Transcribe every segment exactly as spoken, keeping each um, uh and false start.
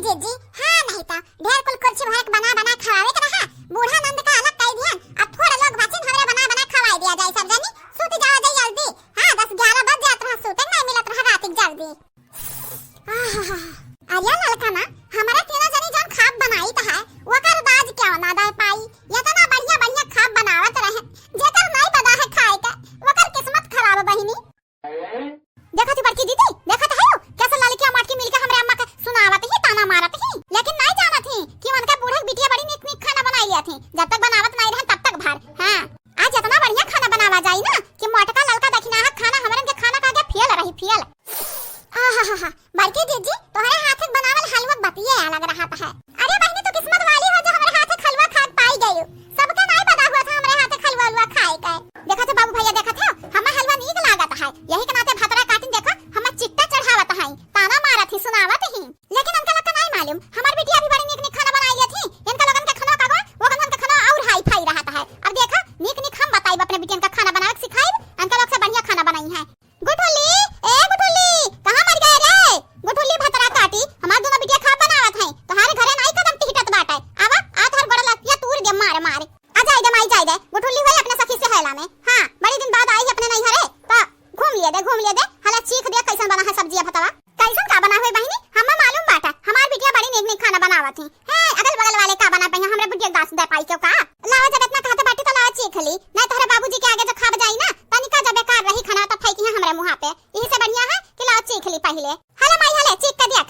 जीजी, हाँ, नहीं तो ढेर कुल कुर्सी भरक बना बना खवावे के रहा। बूढ़ा नंद का अलग कई दिहन, अब थोड़ा लोग बचिन, हमरे बना बना खवाई दिया जाए सब जनी। सूत जावा जाए जल्दी। हाँ, दस ग्यारह बज जात रहा, सूते नहीं मिलत रहा रात के जल्दी। आहा, अरे ललका ना, हमारे तीनों जनी जौन खाब बनाई त है, ओकर दाज क्यों ना दे पाई? इतना बढ़िया बढ़िया खाब बनावत रहे, जेकर नहीं पता है खाए के, ओकर किस्मत खराब बहिनी। देखत ही बड़की दीदी, देखत है, कैसे ललकिया मटकी मिलके हमरे अम्मा के सुनावत ही, ताना मारत ही, लेकिन नहीं जानत ही कि उनका बूढ़ा के बिटिया बड़ी नीक नीक खाना बनाई लिया थी, जब तक बनावत नहीं रहन तब तक भर। हाँ, आज इतना बढ़िया खाना बनावा जाई ना कि मोटका ललका दखिनाहा खाना हमरन के खाना खा के फेल रही, फेल। आहाहाहा, बड़की जीजी, तोहरे हाथ के बनावल हलवा बतिये अलग रहत है। अरे बहिनी, तू किस्मत वाली हो जो हमरे हाथ के हलवा खा के पाई गयू। सबके नहीं पता हुआ था हमरे हाथ के हलवा उलवा खाए के। देखत हो बाबू भैया, देखत हो, हमें हलवा नीक लागत है, यही के नाते भतरा काटिन देखो, हमें चिट्टा चढ़ावत है, ताना मारत ही, सुनावत ही। लेकिन इनका लोग का नहीं मालूम, हमार बिटिया भी बड़ी नीक नीक खाना बनाई लेत ही। इनका लोगन के खाना का गो, वो लोगन के खाना और हाई फाई रहत है। अब देखा, नीक नीक हम बताइब, अपने बिटियन का खाना बनावे के सिखाइब, इनका लोग से बढ़िया खाना बनाई है। गुठुल्ली, ए गुठुल्ली, कहाँ मर गए रे? गुठुल्ली भतरा काटी, हमार दोनों बिटिया खा बनावत है, तोहारे घरे नाई कदम टिकटत बाटे। आवा, आ तोहार गोड़ लगिया तूर दे मारे मारे। आ जाए दे माई, जाए दे, गुठुल्ली हुई अपने सखी से हैला में। हाँ, बड़ी दिन बाद आई है अपने नैहरे, तो घूम लिए दे, घूम लिए दे, हला चीख दे कैसन बना है सब्जिया भतवा। कैसन का बना हुई बहिनी, हमें मालूम बाटा, हमार बिटिया बड़ी नीक नीक खाना बनावत ही। है, अगल बगल वाले का बना पहिया, हमरा बिटिया दास दे पाई क्यों का? लावा, जब इतना कहत बाटी तो लावा चीख ली, नहीं तोहरे बाबूजी के आगे जो खाब जाई ना, तनिका जब बेकार रही खाना तो फेंकी है हमरे मुँहा पे। यही से बढ़िया है कि लावा चीख ली पहिले। हले माई हले, चीख के देख।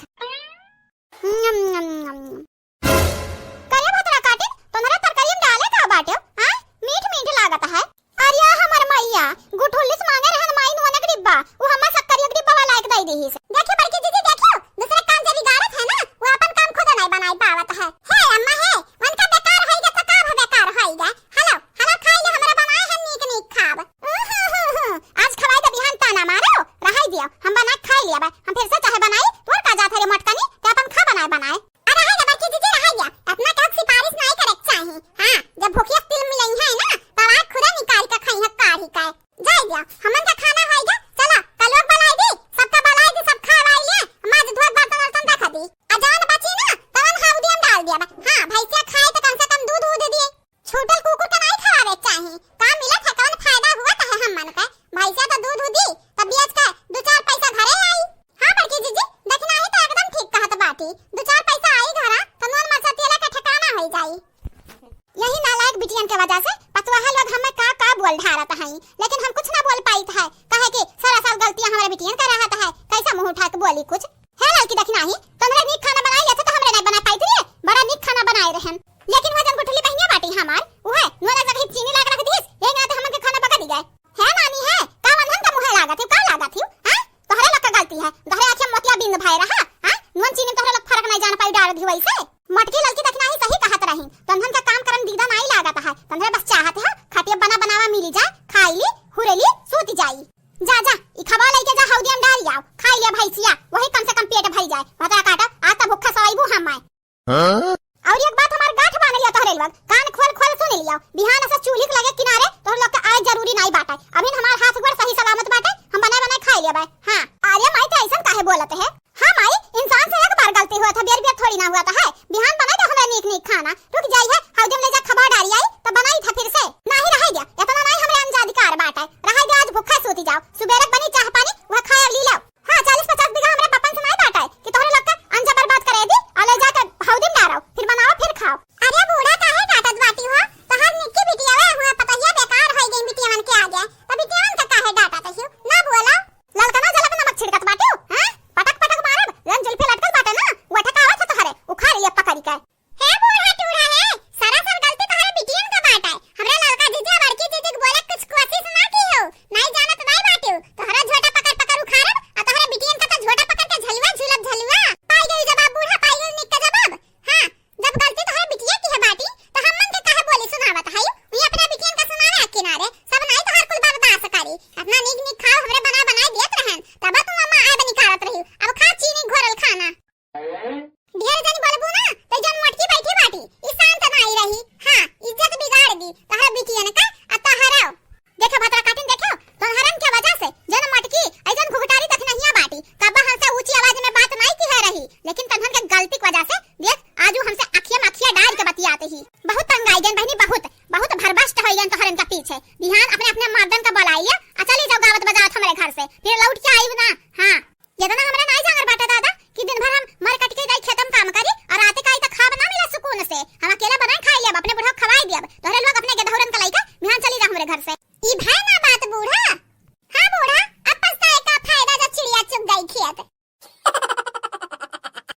करे भतरा काटिन, तोहरे तरकारी में डाले का बाटे? हाँ, मीठ मीठ लागत है। अरे हमर मैया, गुठुल्ली से मांगे रहन माई नून के डिब्बा, वो हमार शक्करिया के डिब्बा वाला एक दई देही से। देखियो बड़की दीदी, देखियो, दूसरे काम से बिगाड़त है ना, वो अपन काम खुद नहीं बनाई पावत है। हे अम्मा हे, उनका बेकार होई गे तो का बेकार होई गे? हेलो, हेलो, खाई ले, हमरा बनाए है नीक नीक खाब। उहुहुहु, आज खवाई तो बिहान ताना मारो, रहाई दियो, हम बना के खाई लिया बा, हम फिर से चाहे बनाई, तोर का जात है रे मोटकनी, ते अपन खा बनाए बनाए। अरे रहाई दे बड़की जीजी, रहाई दे। अपना केहू के सिफारिश नाई करे के चाही। हाँ, जब भुखिया तिल मिलई है ना, तब आँख खुदे निकाल के खाई है काढ़ी का। जाई दे, हमन का खाना होई गे। चला, कलोक बलाई दी, सबका बलाई दी, सब खवाई ले। माज धोत बर्तन वर्तन रख दी। आ जवन बची ना, तवन हाउदी में डाल दिया बा। हाँ, भैंसिया खाए तो कम से कम दूध उध दी। छूटल कुकुर के नाई खवावे के चाही। का मिलत है, कौन फायदा हुआ तो है हमन के? भैंसिया तो दूध उधी, तब बेच के दो चार पैसा घरे आई। हाँ बड़की जीजी, दखिनाही तो एकदम ठीक कहत बाटी। दो चार पैसा आई घरा, तो नून मरचा तेला के ठिकाना होई जाई। यही नालायक बिटियन के वजह से पतवाहा लोग हमें का का बोल ढारत हई, लेकिन हम कुछ ना बोल पाइत है, काहे कि सारा साल गलतियां हमारे बिटियन का रहत है, कैसा मुंह उठा के बोली कुछ। हे ललकी दखिनाही, तोहरे नीक खाना बनाई लेते तो हमरे नहीं बना पाई थी, बड़ा नीक खाना बनाए रहन। लेकिन वह जन गुठली बहिनिया बाटी हमार, उहे नून एक जगह चीनी लाग रख दिस, यही नाते हमन के खाना पका दी गए। हे नानी हे, का वंधन का मुँह लागत ही, का लागत ही? हाँ? तोहरे लोग का गलती है, तोहरे आँखें मोतिया बिंद भय रहा, हाँ? नून चीनी में तोहरे लोग फर्क नहीं जान पाई डाल दी वैसे। मोटकी ललकी दखिनाही सही कहत रही, तोहन का काम करन दीदा नाई लागत है, तोहरे बस चाहत है, खटिया बना बनावा मिली जाए, खाई ली, हुरे ली, सूती जाई। जा, जा, ई खबा लइके जा, हौदिया में डाल आओ, खाई ले भैंसिया, वही कम से कम पेट भरी जाए। भतरा काटा, आज त भूखा सोइबू हम आए। हाँ? और एक बात हमार गांठ बांध लिया तोहरे लोग, कान खोल खोल सुन लिया, बिहान से चूल्ही के लगे किनारे तोहरे लोग के आए जरूरी नाई बाटे। अभी हमार हाथ गोड़ सही सलामत बाटे, हम बनाए बनाए खाई लेबे। हाँ, अरे माई, ते ऐसन काहे बोलत है? हाँ माई, इंसान से एक बार गलती हुआ था, बेर बेर थोड़ी ना हुआ था है। बिहान बनाई दे हमरा नीक नीक खाना। रुक जाई है, हौदी में ले जा खबा डारी आई, तब बनाई था फिर से। नाही रहाई दे, इतना नाही हमरे अंजा अधिकार बाटे। रहाई दे, आज भूखा सूती जाओ। सुबेरे बनी चाह पानी, वह खाए ली लो। हाँ, चालीस पचास बीघा हमरे पपन से नाही बाटे कि तोहरे लोग का अंजा बर्बाद करे दी और ले जाके हौदी में डारो, फिर बनाओ, फिर खाओ। अरे बूढ़ा काहे डांटत बाटी हो? तोहर निक्की बिटियावे हुआ पतहिया बेकार होई गई बिटियावन के आगे। तो बिटियावन का काहे डांटत हो? ना बोला। ललकना जलब नमक छिड़कत बाटू, हाँ? पटक पटक मारब, जौन जुल्फी लटकल बाटे ना, वो ठकावत है तोहरे, उखाड़ लिया पकड़ी के। हे बूढ़ा टूढ़ा हे, सरासर गलती तोहरे बिटियन का बाटे। हमरा ललका जीजी आ बड़की जीजी के बोले कुछ कोशिश ना की हो, नहीं जानत नहीं बाटू। तोहरा झोटा पकड़ पकड़ उखाड़ब, आ तोहरे बिटियन का तो झोटा पकड़ के झलुआ झूलब झलुआ। पाई गई जवाब बूढ़ा, पाई गई निक का जवाब। हाँ, जब गलती तोहरे बिटिया की है बाटी, तो हमन के काहे बोली सुनावत है? ये अपने बिटियन का सुनावे आ किनारे, सब नहीं तोहर कुल बर्दाश्त करी। अपना निक निक खाओ, हमरे बना बनाए दियत रहन, तब तू अम्मा आए बनी करत रही। अब खा चीनी घोरल खाना। ढेर जनी बोलबू ना, तो जौन मोटकी बैठी बाटी, ई शांत नाई रही। हाँ, इज्जत बिगाड़ दी, तोहरा बिटियन का, आ तोहरा। देखो भतरा काटिन, देखो, तोहरन के वजह से जौन मोटकी, ऐ जौन घुघटारी दखिनहिया बाटी, कब्बा हमसे ऊंची आवाज में बात नाई किहे रही, लेकिन तन्हन के गलती की वजह से देख, आजू हमसे अखिया में अखिया डाल के बतियात ही। बहुत तंग आई गन बहिनी, बहुत, बहुत भरभस्ट हो गन तोहरन के पीछे। बिहान अपने अपने मर्दन का बुलाई लिया, आ चली जाओ गावत बजावत हमरे घर से, फिर लौट के आइब ना। हाँ, इतना हमरा नाहीं जांगर बाटे दादा कि दिन भर हम मर कट के जाई खेतम काम करी और राते का आई त खाब ना मिला सुकून से। हम अकेला बनाए खाई लेब, अपने बुढ़वा खवाई देब, तोहरे लोग अपने गेदहौरन का लइका बिहान चली जा हमरे घर से। ई भय ना बात बूढ़,